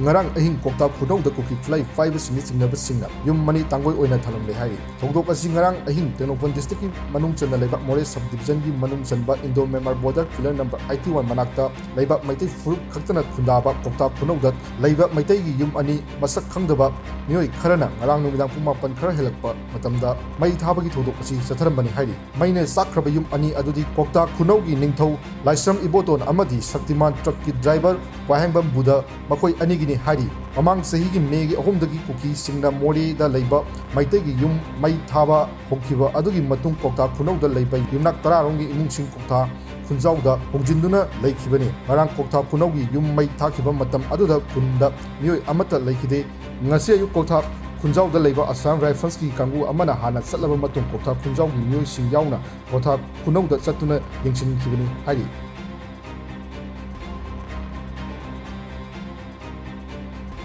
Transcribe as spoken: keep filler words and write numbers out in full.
ꯉꯔꯥꯡ ꯑꯍꯤꯡ ꯀ꯭ꯋꯥꯛꯇꯥ ꯈꯨꯅꯧꯗ ꯀꯨꯀꯤ ꯈꯨꯠꯂꯥꯏ ꯄꯥꯏꯕꯁꯤꯡꯅ ꯆꯤꯡꯅꯕꯁꯤꯡꯅ ꯌꯨꯝ ꯑꯅꯤ ꯇꯥꯡꯒꯣꯏ ꯑꯣꯏꯅ ꯊꯅꯝꯂꯦ ꯍꯥꯏꯔꯤ꯫ ꯊꯧꯗꯣꯛ ꯑꯁꯤ ꯉꯔꯥꯡ ꯑꯍꯤꯡ ꯇꯦꯡꯅꯧꯄꯜ district ꯀꯤ ꯃꯅꯨꯡ ꯆꯟꯅ ꯂꯩꯕ ꯃꯣꯔꯦ sub division ꯒꯤ ꯃꯅꯨꯡ ꯆꯟꯕ Indo Myanmar border pillar number eighty one ꯃꯅꯥꯛꯇ ꯂꯩꯕ ꯃꯩꯇꯩ ꯐꯨꯔꯨꯞ ꯈꯛꯇꯅ ꯈꯨꯟꯗꯥꯕ ꯀ꯭ꯋꯥꯛꯇꯥ ꯈꯨꯅꯧꯗ ꯂꯩꯕ ꯃꯩꯇꯩꯒꯤ ꯌꯨꯝ ꯑꯅꯤ ꯃꯁꯛ ꯈꯪꯗꯕ ꯃꯤꯑꯣꯏ ꯈꯔꯅ ꯉꯔꯥꯡ ꯅꯨꯃꯤꯗꯥꯡ ꯄꯨꯡ ꯃꯥꯄꯟ ꯈꯔ ꯍꯦꯜꯂꯛꯄ ꯃꯇꯝꯗ ꯃꯩ ꯊꯥꯕꯒꯤ ꯊꯧꯗꯣꯛ ꯑꯁꯤ ꯆꯠꯊꯔꯝꯕꯅꯤ ꯍꯥꯏꯔꯤ꯫ ꯃꯩꯅ ꯆꯥꯛꯈ꯭ꯔꯕ ꯌꯨꯝ ꯑꯅꯤ ꯑꯗꯨꯗꯤ ꯀ꯭ꯋꯥꯛꯇꯥ ꯈꯨꯅꯧꯒꯤ ꯅꯤꯡꯊꯧ ꯂꯥꯏꯁ꯭ꯔꯝ ꯏꯕꯣꯇꯣꯟ ꯑꯃꯗꯤ ꯁꯛꯇꯤꯃꯥꯟ truck ꯀꯤ driver ꯋꯥꯍꯦꯡꯕꯝ ꯕꯨꯙ ꯃꯈꯣꯏ ꯑꯅꯤꯒꯤꯅꯤ ꯍꯥꯏꯔꯤ꯫ ꯃꯃꯥꯡ ꯆꯍꯤꯒꯤ May ꯒꯤ ꯑꯍꯨꯝꯗꯒꯤ ꯀꯨꯀꯤꯁꯤꯡꯅ ꯃꯣꯔꯦꯗ ꯂꯩꯕ ꯃꯩꯇꯩꯒꯤ ꯌꯨꯝ ꯃꯩ ꯊꯥꯕ ꯍꯧꯈꯤꯕ ꯑꯗꯨꯒꯤ ꯃꯇꯨꯡ ꯀ꯭ꯋꯥꯛꯇꯥ ꯈꯨꯅꯧꯗ ꯂꯩꯕ ꯌꯨꯝꯅꯥꯛ ꯇꯔꯥ ꯔꯣꯝꯒꯤ ꯏꯃꯨꯡꯁꯤꯡ ꯀ꯭ꯋꯥꯛꯇꯥ ꯈꯨꯟꯖꯥꯎꯗ ꯍꯣꯡꯖꯤꯟꯗꯨꯅ ꯂꯩꯈꯤꯕꯅꯤ꯫ ꯉꯔꯥꯡ ꯀ꯭ꯋꯥꯛꯇꯥ ꯈꯨꯅꯧꯒꯤ ꯌꯨꯝ ꯃꯩ ꯊꯥꯈꯤꯕ ꯃꯇꯝ ꯑꯗꯨꯗ ꯈꯨꯟꯗ ꯃꯤꯑꯣꯏ ꯑꯃꯠꯇ ꯂꯩꯈꯤꯗꯦ꯫ ꯉꯁꯤ ꯑꯌꯨꯛ ꯀ꯭ꯋꯥꯛꯇꯥ ꯈꯨꯟꯖꯥꯎꯗ ꯂꯩꯕ Assam Rifles ꯀꯤ ꯀꯥꯡꯕꯨ ꯑꯃꯅ ꯍꯥꯟꯅ ꯆꯠꯂꯕ ꯃꯇꯨꯡ ꯀ꯭ꯋꯥꯛꯇꯥ ꯈꯨꯟꯖꯥꯎꯒꯤ ꯃꯤꯑꯣꯏꯁꯤꯡ ꯌꯥꯎꯅ ꯀ꯭ꯋꯥꯛꯇꯥ ꯈꯨꯅꯧꯗ ꯆꯠꯇꯨꯅ ꯌꯦꯡꯁꯤꯟꯈꯤꯕꯅꯤ ꯍꯥꯏꯔꯤ꯫